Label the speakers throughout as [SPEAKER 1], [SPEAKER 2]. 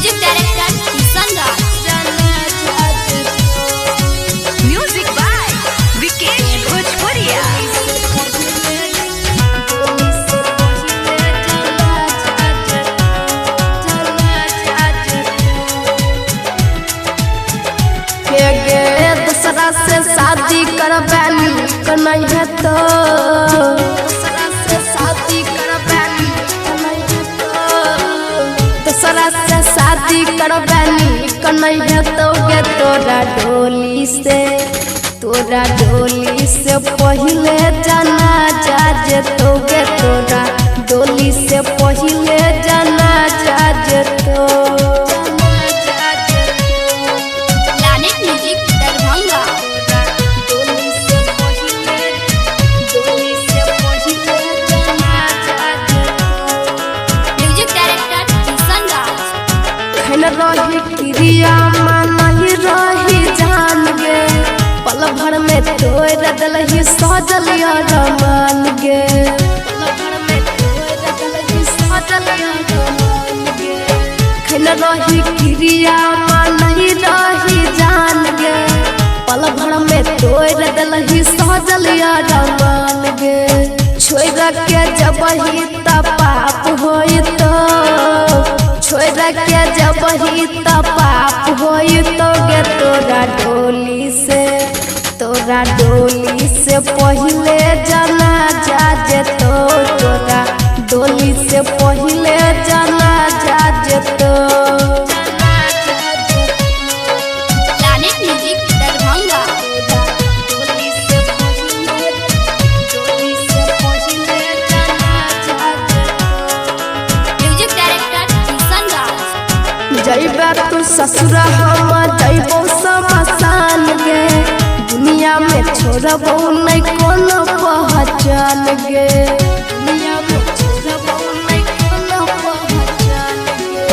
[SPEAKER 1] Music director Kishan Raj.
[SPEAKER 2] Music by Vikesh Bhojpuriya.
[SPEAKER 3] के गे दूसरा से शादी करबैली कन्है है तो, दूसरा से शादी करबैली कन्है है तो, दूसरा से शादी करबैली कन्है है तो गे तोरा डोली से, तोरा डोली से पहिले जाना जा जे तो गे तोरा डोली से पहिले जाना जा जे तो।
[SPEAKER 1] Planet Music Darbhanga. Music director Kishan Raj.
[SPEAKER 3] खैन रही क्रिया मानही रही जान गे, पल भर में तोड़ दलही सजल रमान गे, पल भर में तोड़ दलही सजल रमान गे। खैन रही क्रिया मानही रही जान गे, पल भर में तोड़ दलही सजल रमान गे। छोड़ के जबही त पाप होई तो, छोड़ के जबही त पाप होई तो गे तोरा डोली से, तोरा डोली से पहिले जाना जा जे तो, तोरा डोली से पहिले जाना जा जे तो।
[SPEAKER 1] Planet Music Darbhanga. Music director Kishan Raj.
[SPEAKER 3] जैबे तू ससुर हम जैबो शमशान गे, दुनिया में छोड़बो नहीं कोनो पहचान गे, दुनिया में छोड़बो नहीं कोनो पहचान गे।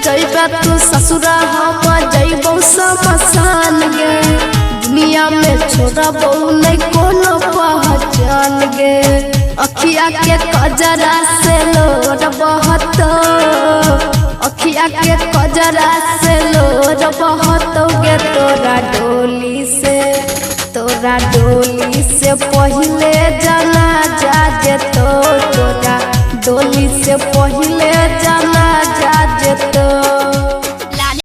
[SPEAKER 3] जैबे तू ससुर हम जैबो शमशान गे, दुनिया में छोड़बो नहीं कोनो पहचान गे। अखिया के कजरा से लोर बहतो, अखिया के कजरा से लोर बहतो गे तोरा डोली से, तोरा डोली से पहिले जाना